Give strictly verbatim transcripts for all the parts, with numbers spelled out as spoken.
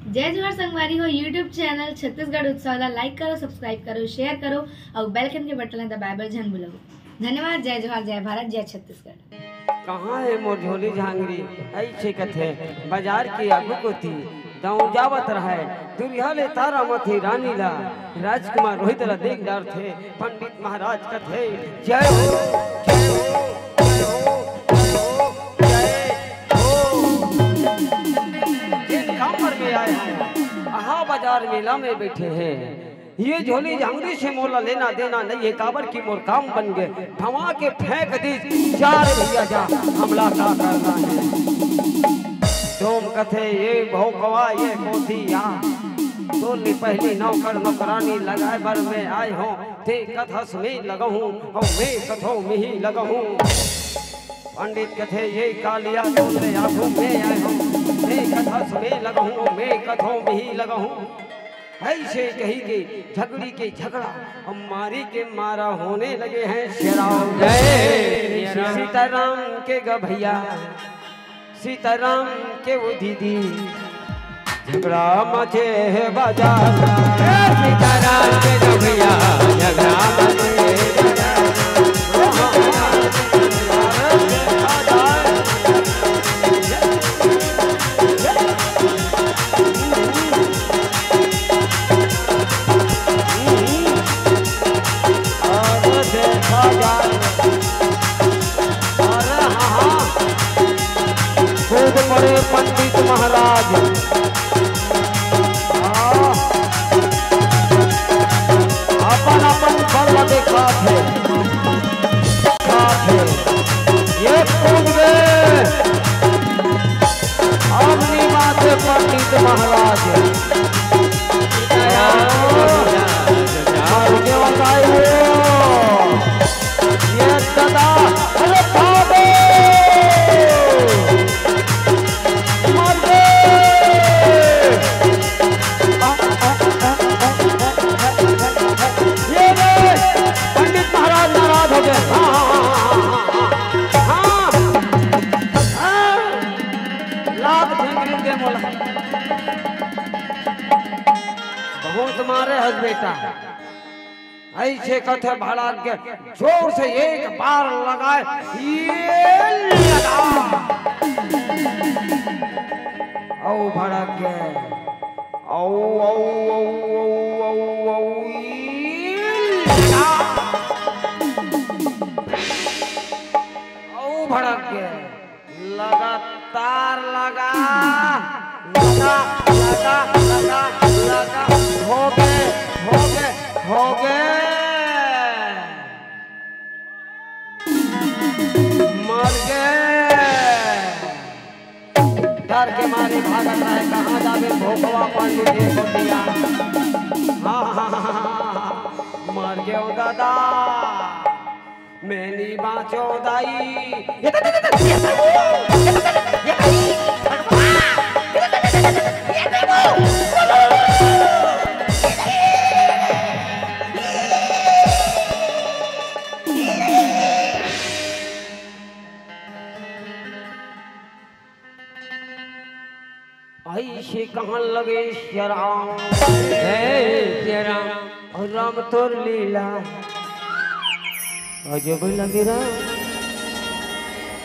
जय जोहार संगवारी हो, YouTube चैनल छत्तीसगढ़ उत्सव ला like करो, subscribe करो, share करो अउ bell icon के बटन ला दबाए बर झन भूलव। धन्यवाद। जय जोहार, जय भारत, जय छत्तीसगढ़। कहाँ हे मोर झोली झांगरी, अइसे कथे बाजार के आगू कोती। दाऊ जावत रहय, दुरिहा ले तारा मथे रानी ला, राजकुमार रोहित ला देख डारथे। पंडित महाराज कथे, जय हो, जय हो, जय हो, जय हो, जय हो। जिन काम पर में आए हैं, अहा बाजार मेला में बैठे हैं। ये झोली झांगरी से मोला लेना देना नहीं है, काबर की मोर काम बन गए। थमा के फेंक दीस, जा रे भैया जा, हमला का करना है। डोम कथे, ये भोकवा, ये कोतिया, तोर ले पहली नौकर नौकरानी लगाए बर में आए हो, ते कथस में लगहूँ, और मैं कथो मिही लगहूँ। पंडित कथे, ये कालिया, तोर ले आगू में आए हो, ते कथस में लगहूँ, मैं कथो मिही लगहूँ। ऐसे कही के झगड़ी के झगड़ा, अब मारी के मारा होने लगे हैं। शेराव जय श्री सीताराम के ग भैया, सीताराम के वो दीदी, झगड़ा मचे है बाजार। ए सीताराम के ग भैया, झगड़ा मचे है बाजार। अरे देखा जाए, अरे हाँ, हाँ, कूद पड़े पंडित महाराज। हाँ, अपन अपन बल दिखात हे, दिखात हे। ये कूद गए। अब नी बात हे पंडित महाराज। मर के बताई हो। ये दादा, अरे बाबे। मर गए। ये रे, पंडित महाराज नाराज हो गए। हाँ, हाँ, हाँ, हाँ, हाँ, हाँ। लात झिंगरी दे मोला। बहुत मारे हस बेटा। ऐसे कथे भड़क के जोर से एक बार लगाए, ये लगा। औ भड़क के, औ, औ, औ, औ, औ, औ, ये लगा। औ भड़क के। लगातार लगा, लगा, लगा, लगा, लगा। हो गए, हो गए, हो गए। मर गए। डर के मारे भागत रहे, कहाँ जाबे भोकवा पंडित के कोतिया। हाँ, हाँ, हाँ, हाँ, हाँ, मर गए ओ दादा। मैं नी बाँचों दाई। ऐसे कहन लगे, सिया राम। हे सिया राम। राम तोर लीला अजब लगे राम।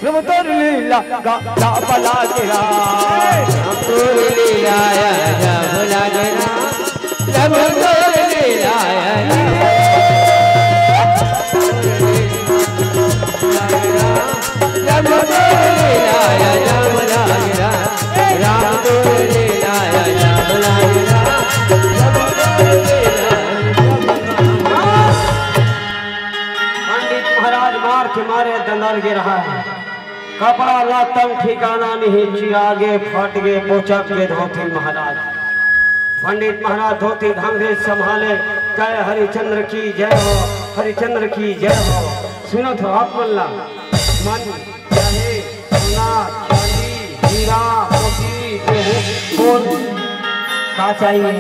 राम तोर लीला गा, गा, बला के राम। राम तोर लीला अजब लगे राम। राम तोर लीला अजब लगे राम। पंडित महाराज मार के मारे दंदर गे रहा है। कपड़ा लत्तम ठिकाना नहीं, चिरागे फट गे, पोचक गे धोती महाराज। पंडित महाराज धोती ढंग से संभाले, जय हरिचंद्र की जय हो, हरिचंद्र की जय हो। सुनत हो आप मन ला, मन चाहे सोना, चांदी, हीरा, मोती, गेहूं, कोन का चाहिए?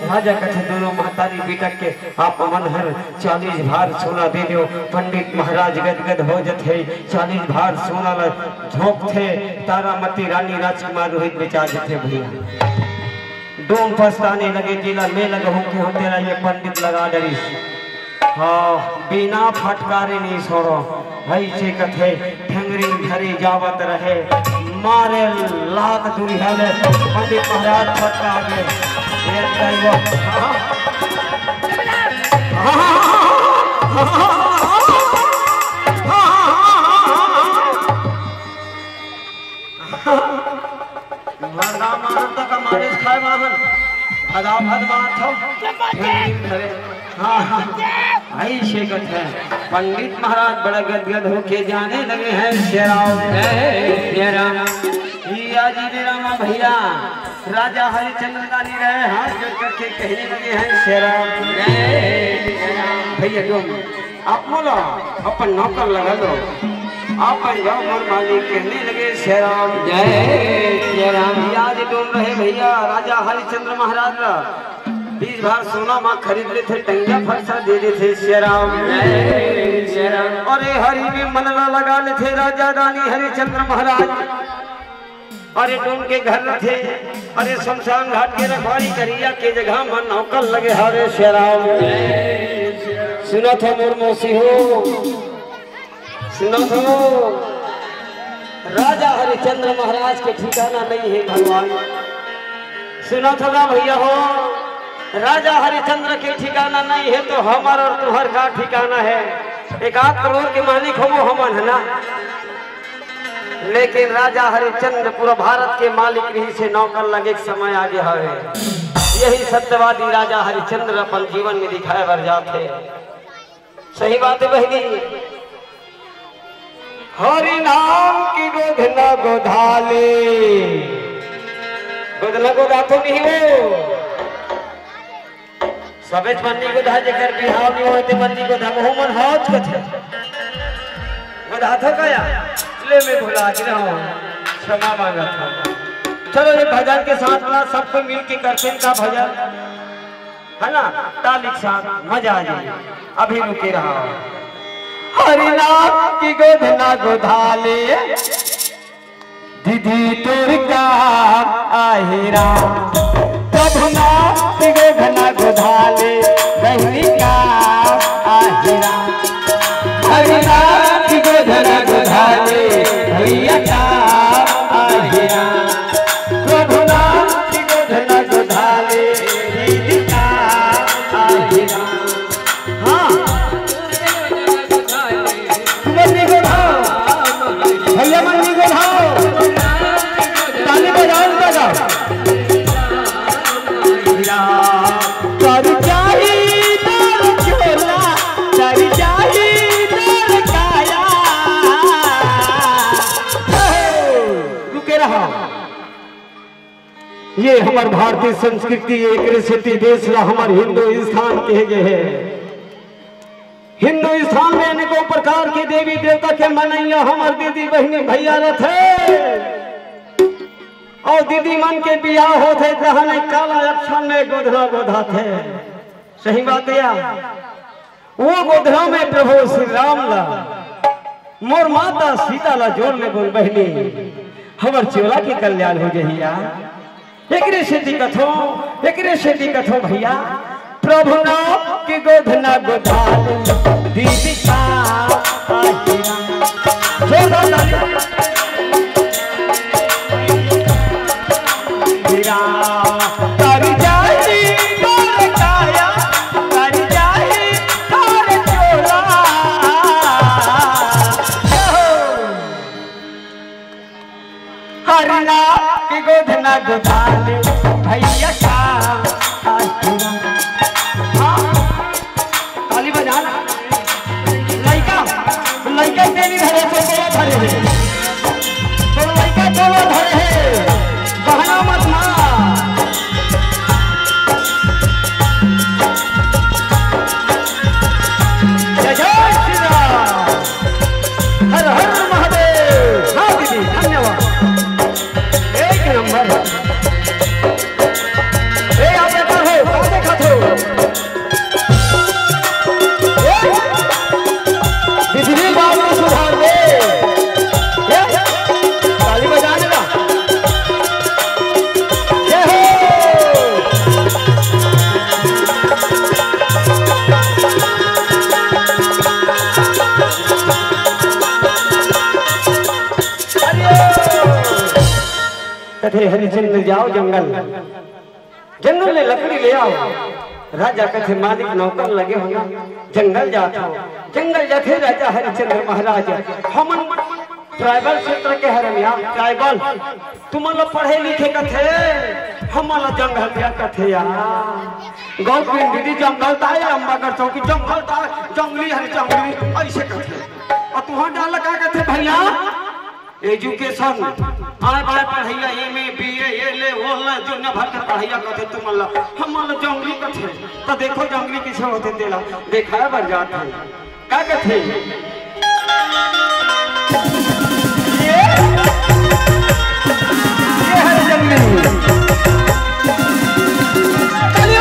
राजा कथे दोनों महतारी बिटक के, आप मन हर चालीस भार सोना दे दो। पंडित महाराज गदगद हो जथे, चालीस भार सोना ला झोंकथे। तारामती रानी राजकुमार रोहित बेचा जथे भैया। तुम पछताने लगे, तेला मैं लगाहूं, कि हम तेला ये पंडित लगा डरिस। हाँ, बिना फटकारे नहीं छोड़ो, अइसे कथे, ठंगरी धरे जावत रहे, मारे लात दुरिहा ले, पंडित महाराज फटका के, ये ड्राइवर, हाँ। मरदा मारन त का मारिस खाए मारन। भदा भद मारथव। अरे, हाँ, हाँ। अइसे कथे। पंडित महाराज बड़ा गदगद होके जाने लगे हैं, शेराव। जय शेराव। ई आजी रे रामा भैया, राजा हरिचंद्र दानी रहे, हाथ जोड़ करके कहने लगे हैं, शेराव। जय शेराव। भैया डोम, आप मोला अपन नौकर लगा लो, आप बन जाओ मोर मालिक, कहने लगे शेराव। जय शेराव। याद डोम रहे भैया, राजा हरिचंद्र महाराज ला बीस भार सोना मा खरीद लेथे, टंगिया फरसा दे देथे शेराव। जय शेराव। अरे हरि में मन ला लगा लेथे राजा दानी हरिचंद्र महाराज। अरे डोम के घर रथे, अरे शमशान घाट के रखवारी करिया के जगह मा नौकर लगे हवे शेराव। सुनत हो मोर मौसी हो, सुनत हो, राजा हरिचंद्र महाराज के ठिकाना नहीं है भगवान। सुनत हो ना भैया हो, राजा हरिचंद्र के ठिकाना नहीं है तो हमर और तुहर का ठिकाना है? एक आध करोड़ के मालिक हो वो हमन है ना, लेकिन राजा हरिचंद्र पूरा भारत के मालिक रहिसे, नौकर लगे के समय आगे हवे। यही सत्यवादी राजा हरिचंद्र अपन जीवन में दिखाए बर जाथे। सही बात है बहिनी। हरि नाम की गोधना गोधाले, गोधना गोधा तो नहीं हो। सबेच मन नहीं गोधा, जेकर बिहाव नहीं होए ते मन नहीं गोधा, वो मन हाथ कथे। गोधा थो काया? ले मैं भुला के रहा हूँ, क्षमा मांगा था। चलो ये भजन के साथ ना सबको मिल के करते हैं का भजन, है ना? ताली के साथ मजा आ जाए। अभी रुके रहा। हरि नाम की गोधना गोधाले, दीदी तोर का आहे राम। प्रभु नाम की गोधना गोधाले, बहिनी का आहे राम। हरि नाम की गोधना गोधाले, भैया का आहे राम। प्रभु नाम की गोधना गोधाले, दीदी का आहे राम। हाँ। मन नहीं गोधाओ। भैया मन नहीं गोधाओ। ताली बजाओ, बजाओ। कर जाई दर चोला, कर जाई दर काया। रुके रहा। ये हमर भारतीय संस्कृति, एकरे सेती देश ला हमर हिंदुस्तान कहे गए हे। हिंदुस्तान में अनेकों प्रकार के देवी देवता के मनैया हमर दीदी बहिनी भैया रथे। अउ दीदी मन के बियाह होथे, तहने काला अक्षर में गोधना गोधाथे। सही बात हे या? वो गोधना में प्रभु श्री राम ला, मोर माता सीता ला जोड़ ले बोल बहिनी, हमर चोला के कल्याण हो जही या। एकरे सेती कथो, एकरे सेती कथो भैया, प्रभु नाम के गोधना गोधाले, दीदी का आशीर्वाद। जोरदार ताली। हीरा कर जाई तोर काया, कर जाई तोर चोला। हरि नाम के गोधना गोधाले, भैया का आशीर्वाद। हाँ। ताली बजा ना। लइका, लइका तेली धरे हे, तोला धरे हे। तोर लइका तोला धरे हे। बहना मत मार। जय जय श्री राम। हर हर महादेव। हाँ दीदी, धन्यवाद। एक नंबर। ए, आप देखा हो, आप देखा हो। कथे, "हरिश्चंद्र जाओ जंगल, जंगल ले लकड़ी ले आओ।" राजा कथे, "मालिक नौकर लगे हो ना, जंगल जात हो।" जंगल जाथे राजा हरिश्चंद्र महाराज, "हमन ट्राइबल क्षेत्र के हरन यार, ट्राइबल, तुमन ला पढ़े लिखे कथे, हमन ला जंगलिया कथे यार। गौ पिंडली जंगल ता, अम्बागढ़ चौकी जंगल ता, जंगली हरे जंगली, ऐसे कथे। अउ तुंहर डाल का कथे भइया?" एजुकेशन, आय बाय पढ़इया, एम ए, बी ए, ये ले, वो ले, दुनिया भर के पढ़इया कथे तुमन ला, हमन ला जंगली कथे। त देखो जंगली कइसे होथे तेला देखाय बर जात हे। का कथे? ये, ये हे जंगली। चलियो।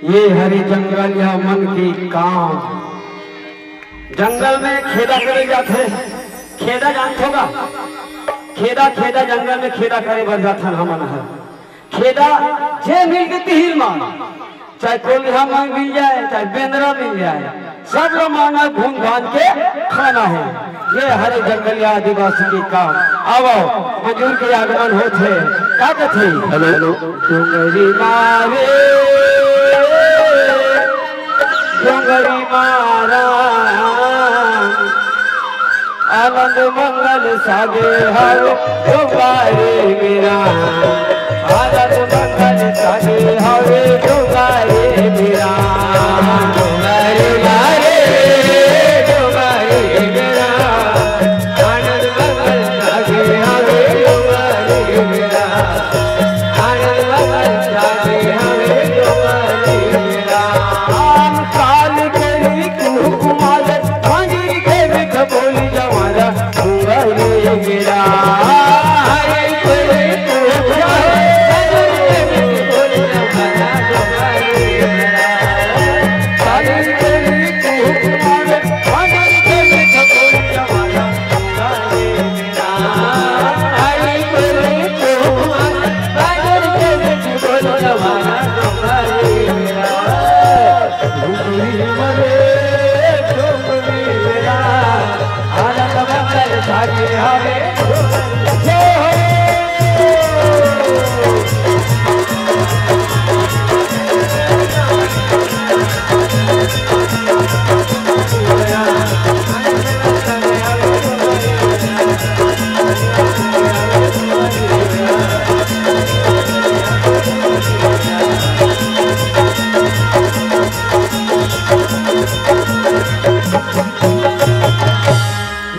ये हरे जंगल या मन के काम। जंगल में खेदा करे जाथे। खेदा जानथो गा? खेदा, खेदा जंगल में खेदा करे बर जाथन हमन हर। खेदा जे मिल गे तिही ल मांग, चाहे कोलिहा म मिल जाए, चाहे बेंदरा मिल जाए, सब ल मांग भून भान के खाना हे। ये हरे जंगलिया आदिवासी के काम। आवो, मजूर के आगमन होत हे। का कथे? Hello, hello. डोंगरी मारे, डोंगरी मारा, आनंद मंगल साजे हवे डोंगरी मेरा। आनंद मंगल साजे हवे डोंगरी मेरा। डोंगरी मारे, डोंगरी मेरा। आनंद मंगल साजे हवे डोंगरी मेरा। आनंद मंगल साजे हवे डोंगरी मेरा। काल करी कुकुमार, मंदिर के बिख बोली जवारा, डोंगरी मेरा। हरे कोई कुकुमार, मंदिर के बिख बोली जवारा,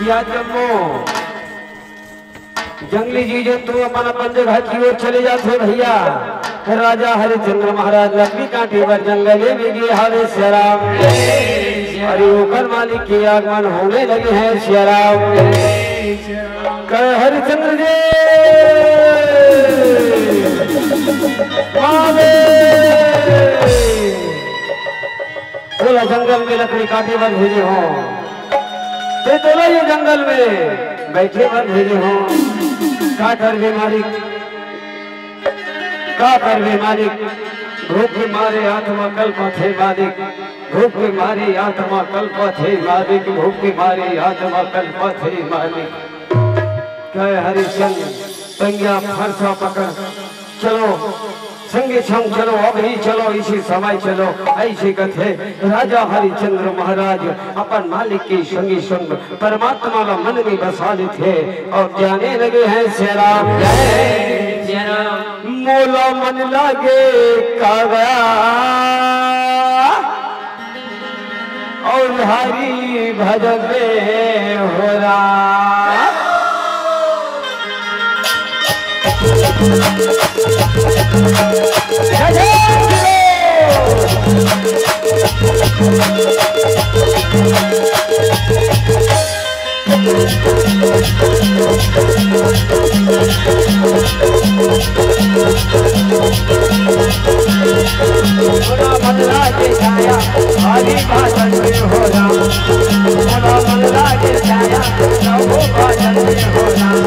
या जम्मो जंगली जीव जंतु अपन अपन जगह की ओर चले जाथे भैया। राजा हरिश्चंद्र महाराज लकड़ी काटे बर जंगले में गे हावे सियाराम। अरे ओकर मालिक के आगमन होने लगे हैं सियाराम। कहे हरिश्चंद्र जी, आवे। तोला जंगल में लकड़ी काटे बर भेजे हों, ते तोला ये जंगल में बैठे बर भेजे हों। का करबे मालिक, का करबे मालिक, भूख के मारे आत्मा कलपथे मालिक, भूख के मारे आत्मा कलपथे मालिक, भूख के मारे आत्मा कलपथे मालिक। कहे हरिश्चंद्र, पंजा फरसा पकड़, चलो, संगे संग चलो, अभी चलो, इसी समय चलो, ऐसे कथे राजा हरिश्चंद्र महाराज अपन मालिक के संगे संग परमात्मा ला मन में बसा लेथे और जाने लगे हैं सियाराम। जय सियाराम। मोला मन लागे कागा और हरि भजबे हो राम। मोला मन लागे काया, हरि भजन में हो राम। मोला मन लागे काया, प्रभु भजन में हो राम।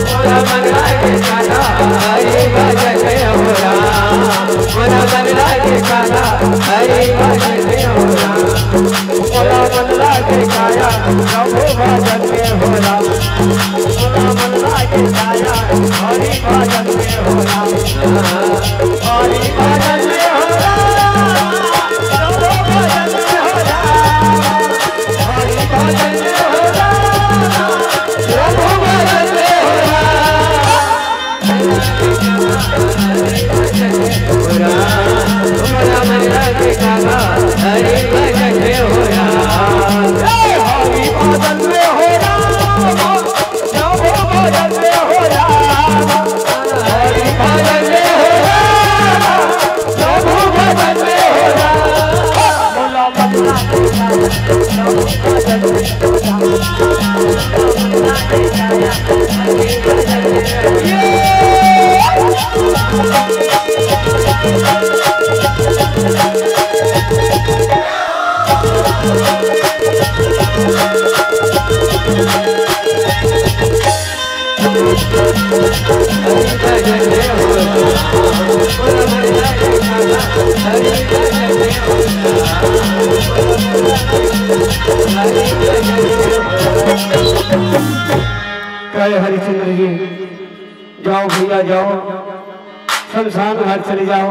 मोला मन लागे काया, हरि भजन में हो राम। मोला मन लागे काया, हरि भजन में हो राम। मोला मन लागे काया, प्रभु भजन में हो राम। मोला मन लागे काया, हरि भजन में हो राम। हरि भजन में हो राम, प्रभु भजन में हो राम। हरि भजन में हो राम, प्रभु भजन में हो राम। कहे हरिश्चंद्र जी, जाओ भैया जाओ, शमशान घाट चले जाओ।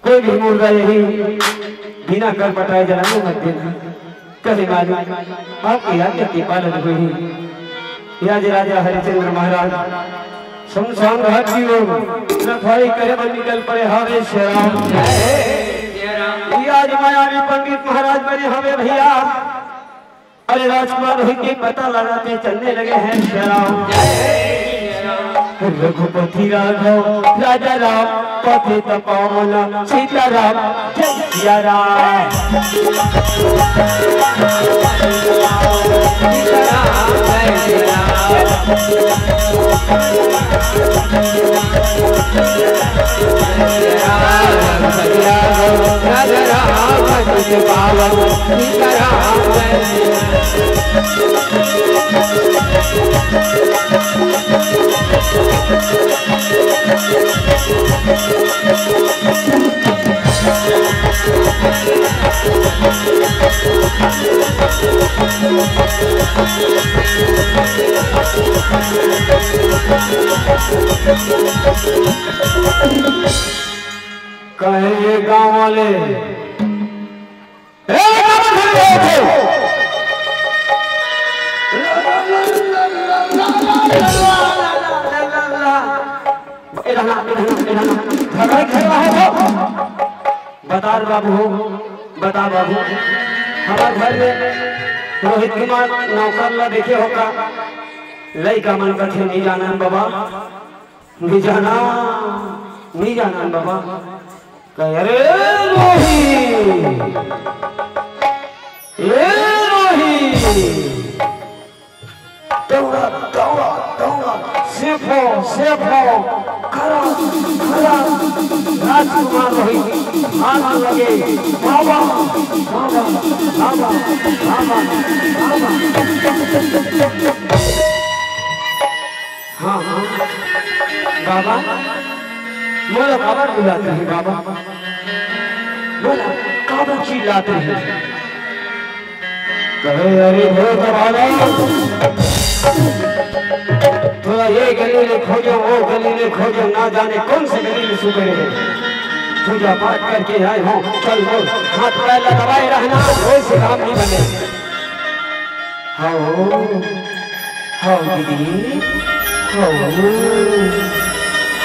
कोई भी मुर्दा यही बिना कर पटाए जला में मत देना। कहे मालिक, आपके आज्ञा के पालन होही। आज राजा हरिश्चंद्र महाराज शमशान घाट की ओर रखवारी करे बर निकल पड़े। हावे श्री राम। ये आज मायावी पंडित महाराज बने हवे भैया। अरे राजकुमार होई के पता लगाते चलने लगे हैं श्री राम। रघुपति राघव राजा राम पतित पावन सीताराम। जय सिया राम। कहे ये गांव वाले, ए, गांव वाले, ए, रहना, ए, रहना, ए, रहना। झगड़ा खेल रहा है तो? बता रे बाबू हो, बता बाबू। हमार घर में रोहित कुमार नौकर ला देखे हो का? लइका मन कथे, "नहीं जाना बाबा, नहीं जाना, नहीं जाना बाबा।" कहे, "अरे रोहित, ए रोहित।" दौड़ा, दौड़ा, दौड़ा, सेफो, सेफो, खरा, खरा, राजकुमार रोहित, हाथ लगे, बाबा, बाबा, बाबा, बाबा, बाबा। हाँ, हाँ, बाबा, मोला काबर बुलात रहे बाबा? मोला काबर चिल्लात रहे? कहे, "अरे भूत बालक, तोला ये गली ले खोजो, वो गली ले खोजो, ना जाने कौन से गली में सुते रहे। पूजा पाठ करके आए हो, चल बोल, हाथ पैर ला दबाए रहना, कोई से काम नहीं बने।" हौ, हौ दीदी, हौ,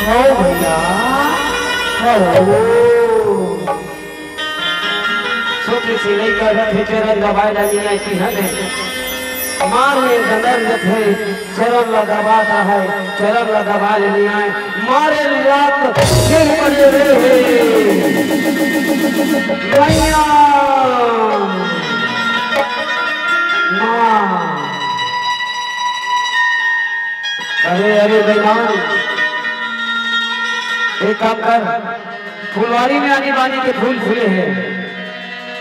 हौ भैया, हौ। सुख सिलई करत हे, चरण दबाए ला नइ आए, तिहां दे। मार में गंदर जथे, चरण ला दबात आहे, चरण ला दबाए ला नइ आए। मारे लात सिर पड़े रे हे। मैया। माँ। अरे, अरे बेईमान, एक काम कर, फुलवारी में आनी बानी के फूल फूले हे,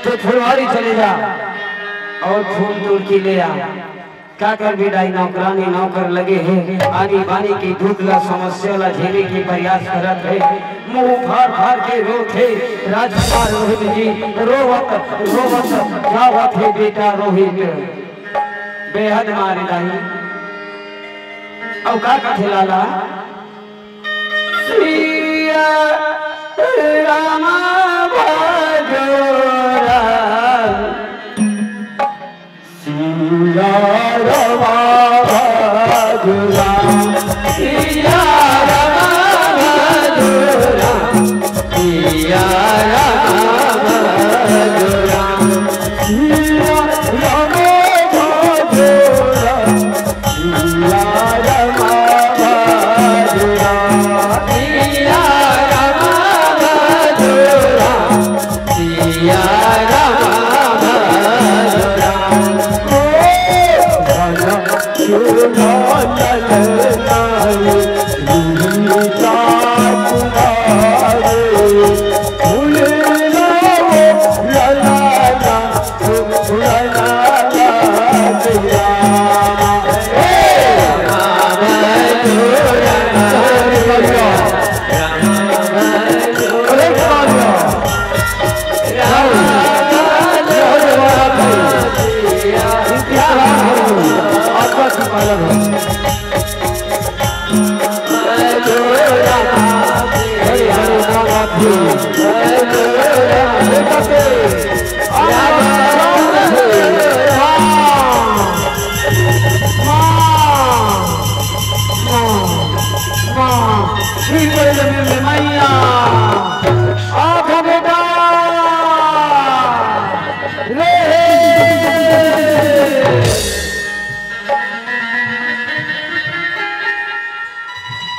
तो फुलवारी चले जा अउ फूल तोड़ के ले आ। का करबे दाई, नौकरानी नौकर लगे हे, आनी बानी के दुख ला, समस्या ला झेले के प्रयास करत हे। मुंह फाड़ फाड़ के रोथे राजकुमार रोहित जी, रोवत रोवत जावत हे बेटा रोहित। बेहद मारे दाई। अउ का कथे लाला? सिया राम भजो राम। सिया राम भजो राम। सिया राम भजो राम। सिया राम भजो राम। सिया राम भजो राम। सिया राम भजो राम। सिया राम भजो राम। सिया राम भजो राम। ओ भजो राम।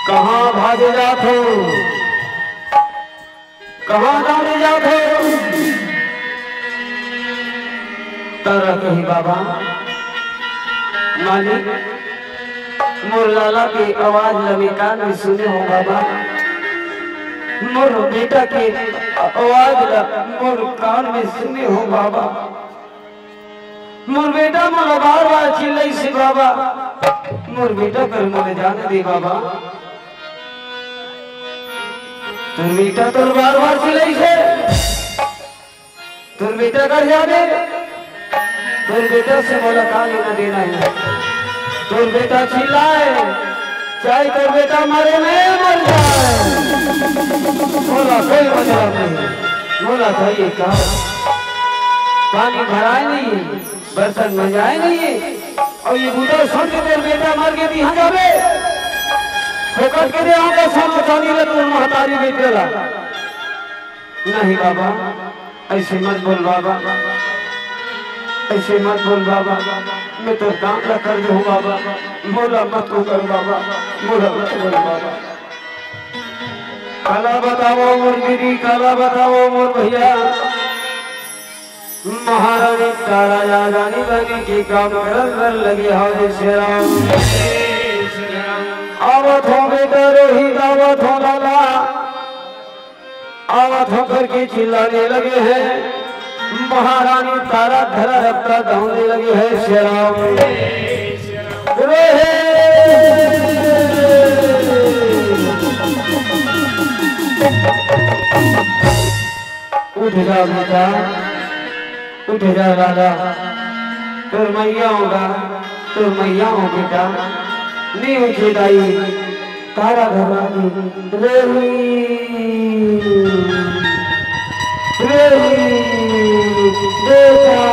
कहाँ भागे जात हो? कहाँ दौड़े जात हो? तारा कही बाबा, मालिक, मोर लाला के आवाज ल मैं कान में सुने हो बाबा, मोर बेटा के आवाज ल मोर कान में सुने हो बाबा। मोर बेटा मोला बार-बार चिल्लाइसे बाबा, मोर बेटा कर मोला जाने दे बाबा। तोर बेटा तोर बार-बार चिल्लाइसे, तोर बेटा कर जाने। तोर बेटा से मोला का लेना देना हे? तोर बेटा चिल्लाए, चाहे तोर बेटा मरे, मैं मर जाए, मोला कोई मतलब नहीं। मोला चाहिए का? पानी भराए नहीं, बर्तन मंजाए नहीं, अउ ये बूता सुन के तोर बेटा मर के तिहां जाबे, फोकट के दे आंवगा सोना चांदी ला तोर महतारी बेटे ला। नहीं बाबा, अइसे मत बोल बाबा, अइसे मत बोल बाबा, मैं तोर काम ला कर देहूं बाबा, मोला मत उकर बाबा, मोला मत बोल बाबा। काला बतावंव मोर दीदी, काला बतावंव मोर भइया, महारानी तारा या रानी बने के काम करन बर लगे हव जय श्री राम। आवत हों बेटा रोहित, आवत हों लाला, आवत हों करके चिल्लाने लगे हैं। महारानी तारा धरा रपटा दौड़ने लगे हैं, श्री राम। रोहित! उठ जा बेटा, उठ जा लाला, तोर मइया हों गा, तोर मइया हों बेटा, नी उठे दाई, तारा घबरा गे, रोही, रोही, बेटा,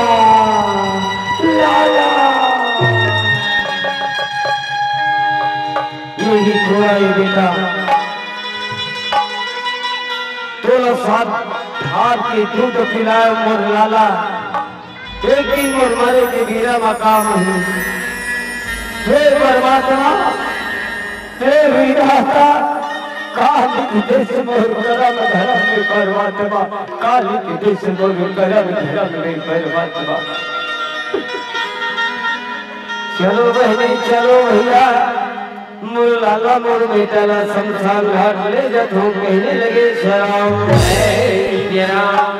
लाला, ये ही थोड़ा ही बेटा, तोला सात हाथ के दूध पिलाए मोर लाला, एक दिन मोर मरे के बेरा म काम आही। हे परमात्मा, हे विधाता, का लिख देस मोर करम धरम में परमात्मा, का लिख देस मोर करम धरम में परमात्मा। चलो बहिनी, चलो भइया, मोर लाला मोर बेटा ला शमशान घाट ले जाथों, कहने लगे श्री राम। हे श्री राम।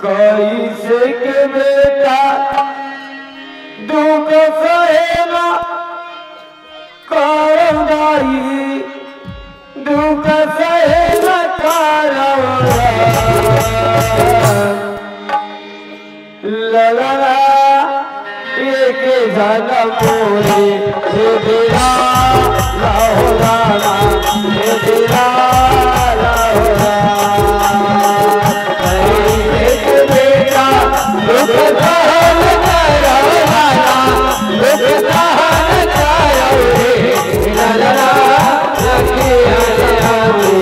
कइसे के बेटा दुख सहे ना करम दाई, दुख सहे ना करम। ललना एक जनम मोरे, हे बेरा लाहो लाला, हे बेरा लाहो लाला। एक बेटा दुख सहन करम लाला, दुख सहन करम रे, ललना रखिया रे,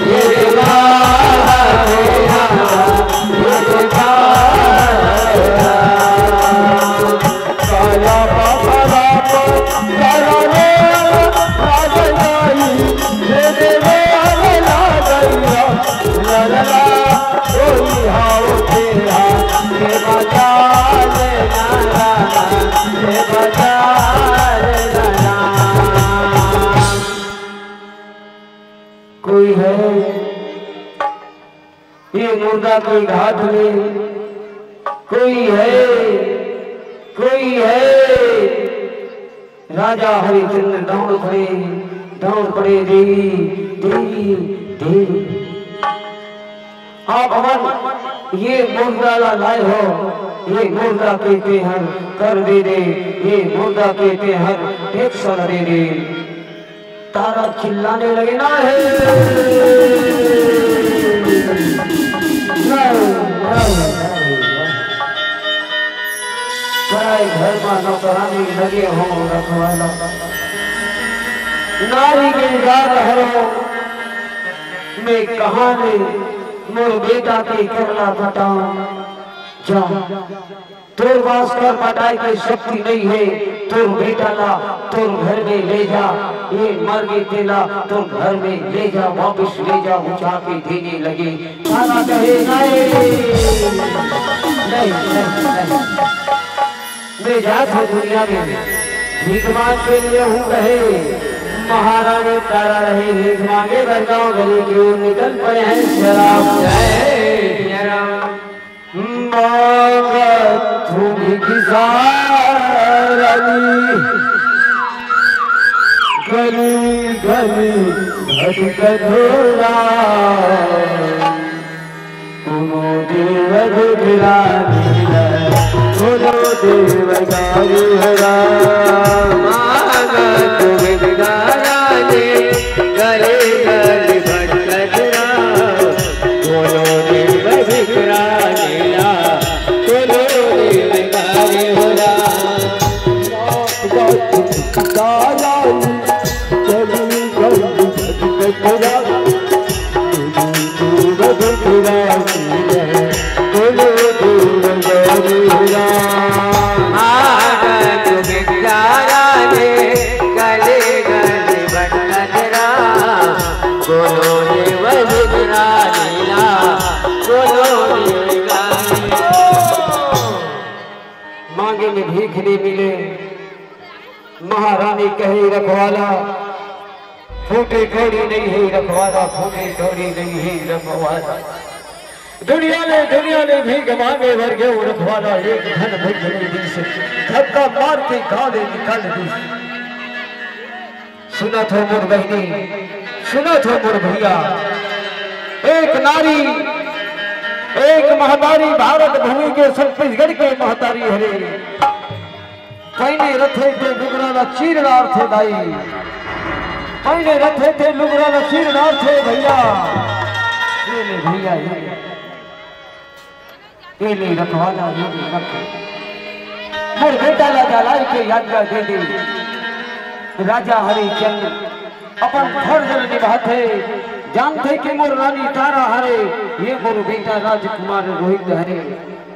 हे बेरा लाहो लाला। कोई है ये मुर्दा के घाट में, कोई है, कोई है। राजा हरिश्चंद्र दौड़ पड़े, दौड़ पड़े, देवी, देवी, देवी। आप हमन ये मुर्दा ला लाए हो, ये मुर्दा के तेहर कर दे दे, ये मुर्दा के तेहर टेक्स ला दे दे। तारा चिल्लाने लगे, "ना हे, ना हे, ना हे, ना हे।" पराए घर मा नौकरानी लगे हो रखवाला। नारी के जात हरो, मैं कहाँ ले मोर बेटा के करला बताऊं? जा, तोर वास कर पटाए के शक्ति नहीं है, तोर बेटा ला तोर घर में ले जा, ये मर गे तेला तोर घर में ले जा, वापस ले जा, उठा के देने लगे। तारा कहे, "नहीं, नहीं, नहीं, नहीं। मैं जात हूँ दुनिया में, भीख मांग के लिए हूँ," कहे। महारानी तारा रहे भीख मांगे बर गाँव गली की ओर निकल पड़े हैं। श्री राम। जय श्री राम। मांगत हूँ भिक्षारनी, गली गली भटकत हूँ राम। कुमुदिनी वधु गिरानी है। बोलो देव गारी हो राम। मांगत भिक्षा रानी, गले गले भटकत राम। बोलो देव भिक्षा लीला, बोलो देव गारी हो राम। मांगे में भीख नहीं मिले, महारानी कहे रखवाला, फूटे कौड़ी नहीं है रखवाला, फूटे कौड़ी नहीं है रखवाला। दुनिया ले, दुनिया ले भीख मांगे बर गेंव रखवाला, एक धन भिख नहीं दीस, धक्का मार के गाले निकाल दीस। सुनत हो मोर बहिनी, सुनत हो मोर भैया, एक नारी, एक महतारी भारत भूमि के छत्तीसगढ़ के महतारी हरे। पहने रथे ते लुगरा ला चीर डारथे दाई, पहने रथे ते लुगरा ला चीर डारथे भैया। ये ले भैया, ये ले, ये ले रखवाला, ये ले रख। मोर बेटा ला जलाई के आज्ञा दे दे। राजा हरिचंद्र अपन फर्ज ल निभाथे, जानथे कि मोर रानी तारा हरे, ये मोर बेटा राजकुमार रोहित हरे।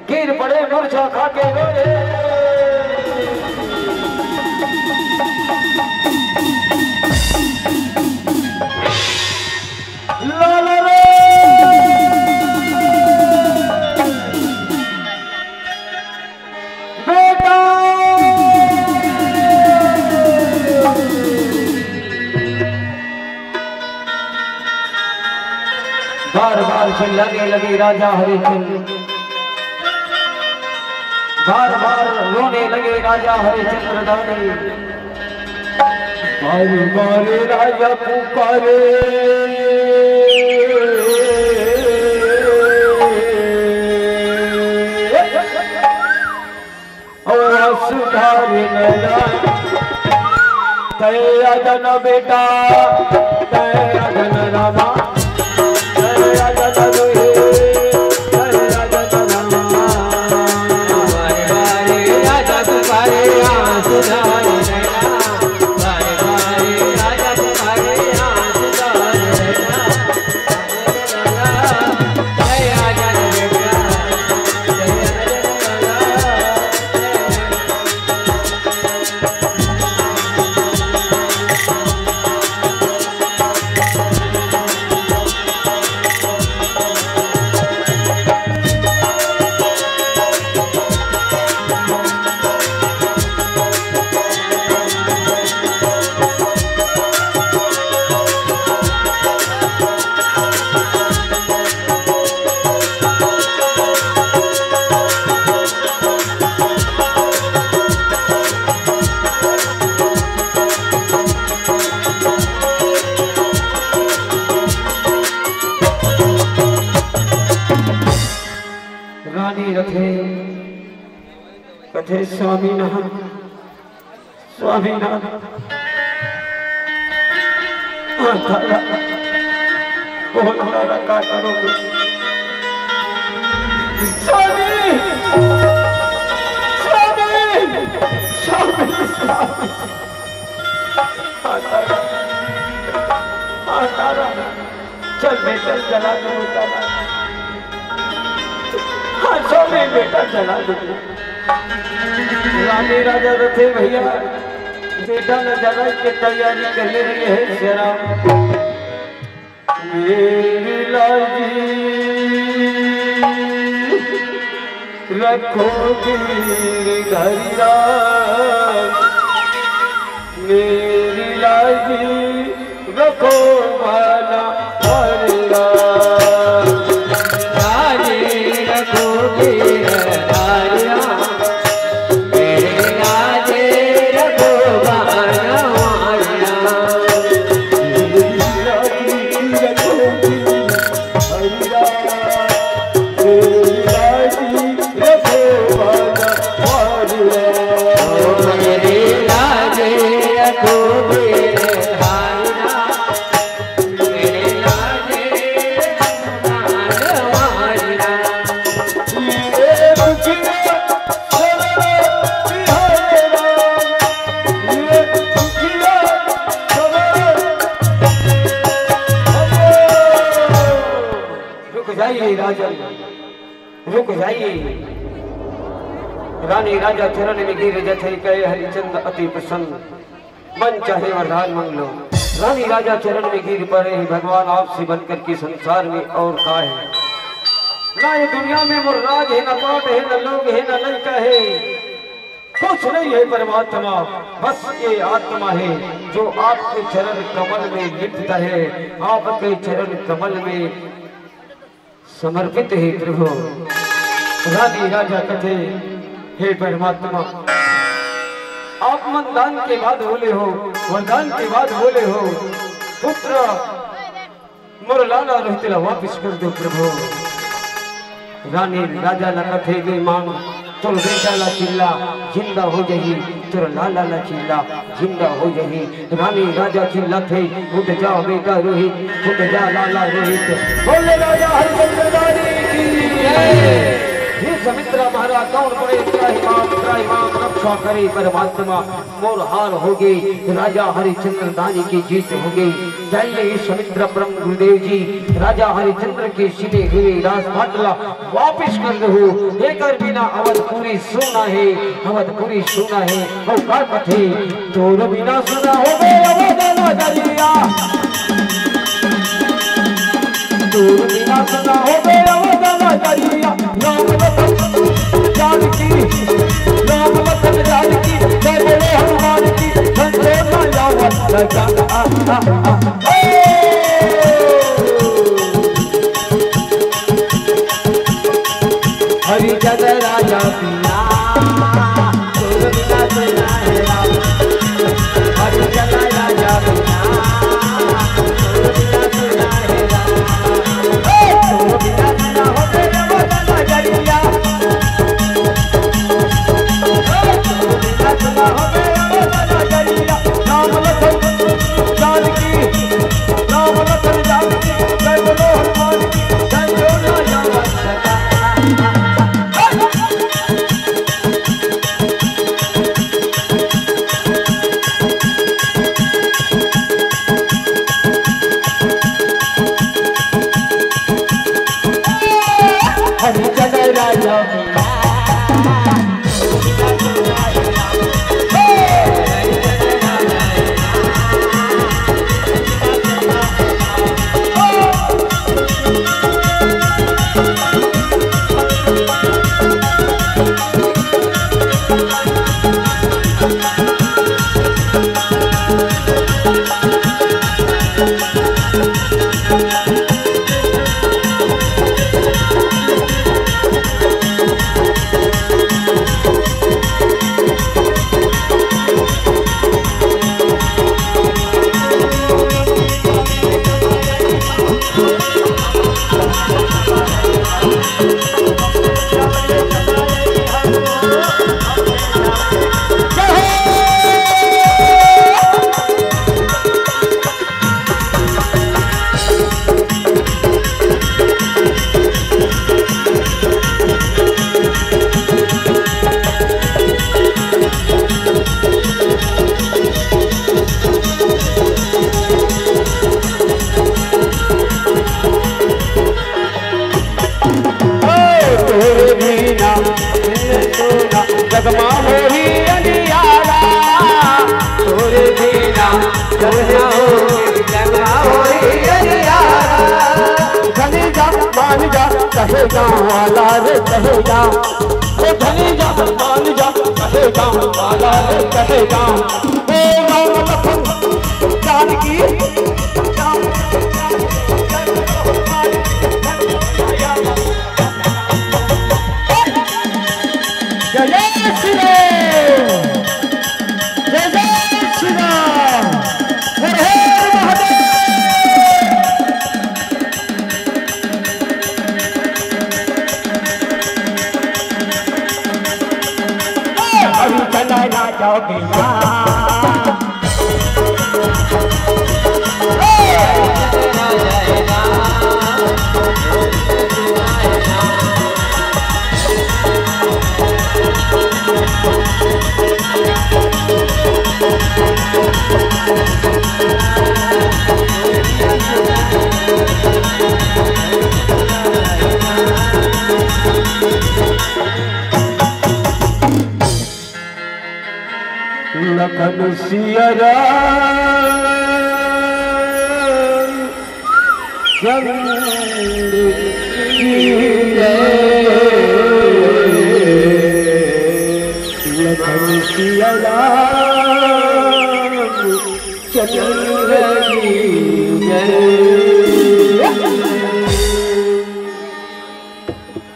गिर पड़े मुरझा खा के रोए। लाला रे। बेटा। बार बार चिल्लाने लगे राजा हरिचंद्र, बार बार रोने लगे राजा हरिचंद्र दानी। बार बार राजा पुकारे। और सुधार नया। तय अदन बेटा, तय अदन रामा, तय अदन दुहे, तय अदन रामा। बारे बारे राजा पुकारे, आ सुधार नया। बारे बारे राजा पुकारे, आ सुधार नया। रानी रथे कथे स्वामीनाथ, स्वामीनाथ। हाँ, दादा, बहुत दादा, का करोगे? स्वामी! स्वामी! स्वामी! स्वामी! हाँ, दादा। हाँ, दादा। चल बेटा, जला दो, जला दो। हाँ, स्वामी, बेटा, जला दो। रानी राजा रथे भैया, बेटा न जला के तैयारी करने लगे हैं, जरा। मेरी लाजी रखो गिरधरिया, मेरी लाजी रखो वाला हरिया। लाजी रखो गिरधरिया, मेरी लाजी रखो वाला हरिया। मेरी लाजी रखो गिरधरिया, मेरी लाजी रखो वाला राजन, रुक जाइए। रानी राजा चरण में गिर जथे, कहे हरिचंद अति प्रसन्न, मन चाहे वरदान मांग लो। रानी राजा चरण में गिर पड़े, "हे भगवान, आपसे बनकर के संसार में और का है? ना ये दुनिया में मोर राज है, ना पाट है, ना लोग है, ना लंका है, कुछ नहीं है परमात्मा, बस ये आत्मा है जो आपके चरण कमल में लिप्त है, आपके चरण कमल में समर्पित हे प्रभु।" रानी राजा कथे, "हे परमात्मा, आप मन दान के बाद बोले हो, वरदान के बाद बोले हो, पुत्र मोर लाला रोहित ला वापिस कर दो प्रभु।" रानी राजा ला कथे, "दे मांग, तोर बेटा ला चिल्ला, जिंदा हो जही, तोर लाला ला चिल्ला, जिंदा हो जही।" रानी राजा चिल्लाथे, "उठ जा बेटा रोहित, उठ जा लाला रोहित।" बोले राजा हरिचंद्र दानी की जय। हे समित्रा महाराज, कौन पड़े त्राहिमाम, त्राहिमाम, रक्षा करे परमात्मा। मोर हार हो गई, राजा हरिचंद्र दानी की जीत हो गई। जय समित्रा परम गुरुदेव जी, राजा हरिचंद्र के सीधे हुए राजपाट ला वापिस कर दो। एकर बिना अवधपुरी सुना है, अवधपुरी सुना है। ओ का कथे, "तोर बिना सुना हो गए अवध नगरिया, तोर बिना सुना हो गए अवध नगरिया।" राम लखन जानकी, राम लखन जानकी, जय बोलो हनुमान की, संजय मायावत लगा। आ, आ, आ, आ। हरि जन राजा पिया, तोर बिना सुना है राम। हरि जन राजा पिया, तोर बिना सुना है राम। हे, तोर बिना सुना हो गए अवध नगरिया। हे, तोर बिना सुना हो गए अवध नगरिया। राम लखन जानकी, राम लखन जानकी, जय बोलो हनुमान की, जय बोलो राम। हरि जन राजा। ओ तोरे बिना, बिन तोरा, जगमा होही अंधियारा। तोरे बिना, जगमा होही, जगमा होही अंधियारा। धनी जा, मान जा, कहे गाँव वाला रे, कहे गाँव। ओ धनी जा, मान जा, कहे गाँव वाला रे, कहे गाँव। ओ राम लखन जानकी, जय जय श्री राम, जय जय श्री राम, हर हर महादेव। अभी चला राजा बिना। लखन सिया राम चंद्र की जय। लखन सिया राम चंद्र की